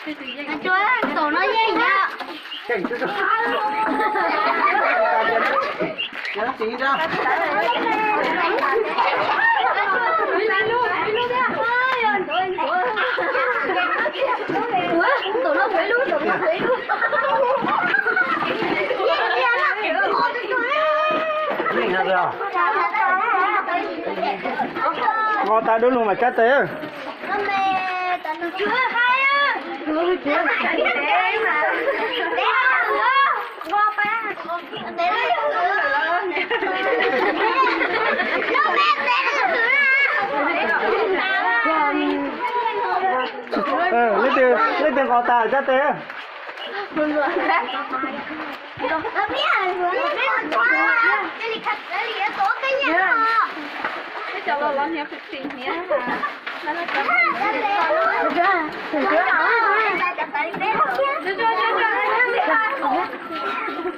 Tus no yeej na. Nqos tas dua lug mas tsab tes. Leej twg nqos tas tsab tes.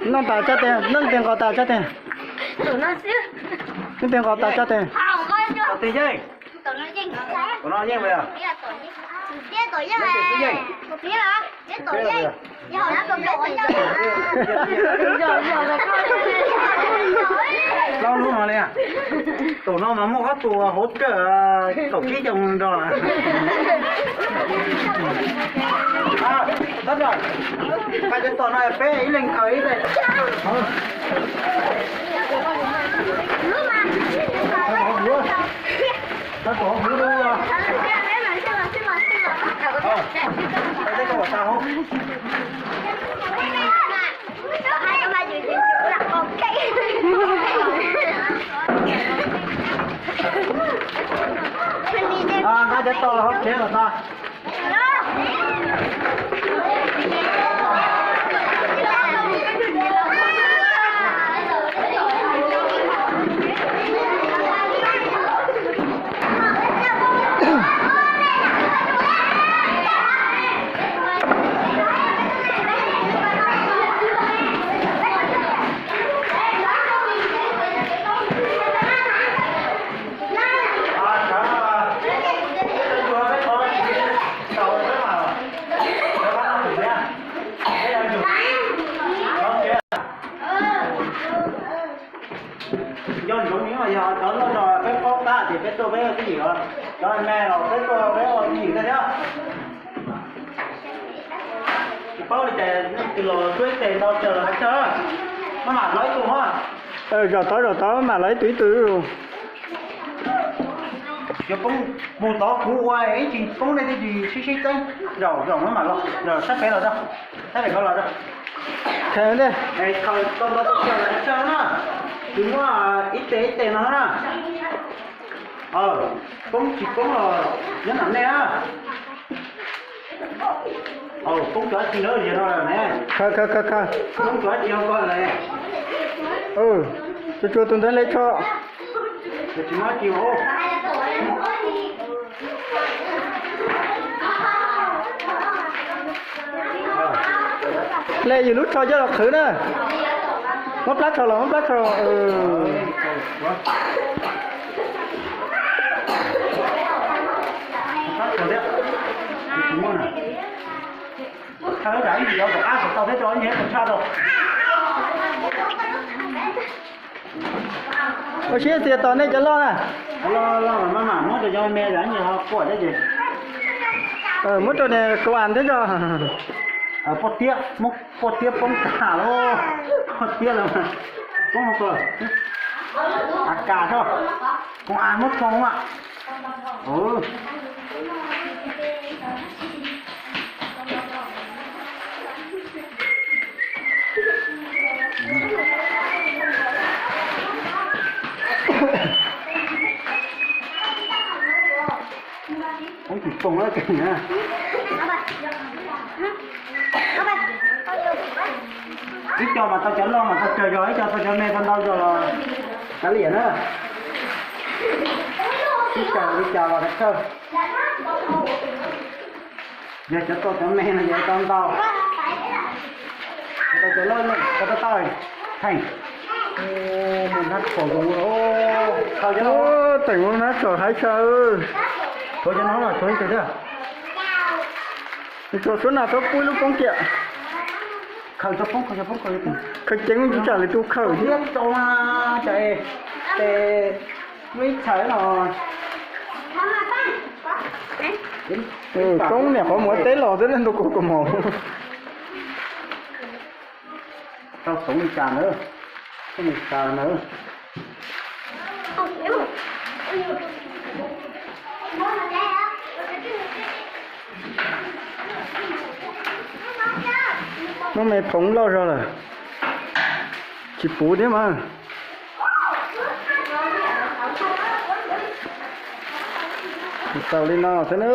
Leej tas tsab tes, leej twg nqos tas tsab tes. Leej twg nqos tas tsab tes. Tus yeej. Tus no yeej. Plaub lub no li. Tus no mas muaj ob tug hauv kawg, kaum tsib xyoo nrog. Tab tom, hais cov tom no peb ib leeg khaws ib daim. Nqa cov tom los hauv tsev los tas. Nco ntsoov, yog cov loj zog peb paub tab ces peb tuaj peb ua tswv yim os, cov me los peb tuaj peb ua tswv yim thiab. Tsis paub li cas, leej twg los tuaj ib teg ntau tsawg los hais tsawg, maj mam los ib tug os. Zaum tod zaum tod maj mam los ib tug ib tug. Yuav poob mus tod kuv ua ib tsis poob nej thiaj tsis sib sib txeeb, zaum zaum maj mam los, zaum sab pem los tso, sab pem ko los tso. Khaws ntej. Khaws tau ntau tau tsawg los hais tsawg na, tsis muab ib teg ib teg no na. Poob tsis poob los nyob ntawm nej na. Poob cov dab tsi na, yog no ne. Khaws, khaws, khaws, khaws. Poob cov dab tsi ko lawm. Tsuas tsuas tus ntawd hle tsho. Hle yus lub tsho coj los qhwv na. Muab plab tsho los, muab plab tsho los. Ua siab ntxias tos nej cov loj na. Muab rau niag kaus as thiab tso. Pob tiab, muab pob tiab poob tag lawm. Pob tiab lawm, poob a kas tso. Kaus as muab tso mas. Poob tsis poob na. Ib co mas tau cov loj mas tau tsawg zog, ib co tau cov me tau ntau zog los kav liam na. Ib co li cas los kav thawj. Yog cov tau cov me no yog tau ntau. Tau cov loj tau tau theej. Mus nab tshau zoo. Teem mus nab tshau haib tshaj. Tshuav cov no los tshuav ib tug thiab. Txog suab no txhob pub lub poob kiag. Khaws ceev tsis tsam lwm tus khaws thiab. Poob niam qhov muag teb los xwb na, ntu kuv kaus mom. Tau xoov li cas na, li cas na. Muaj me phoov loj zog lawm, tsis puv thiab mas. Tau li no xwb na.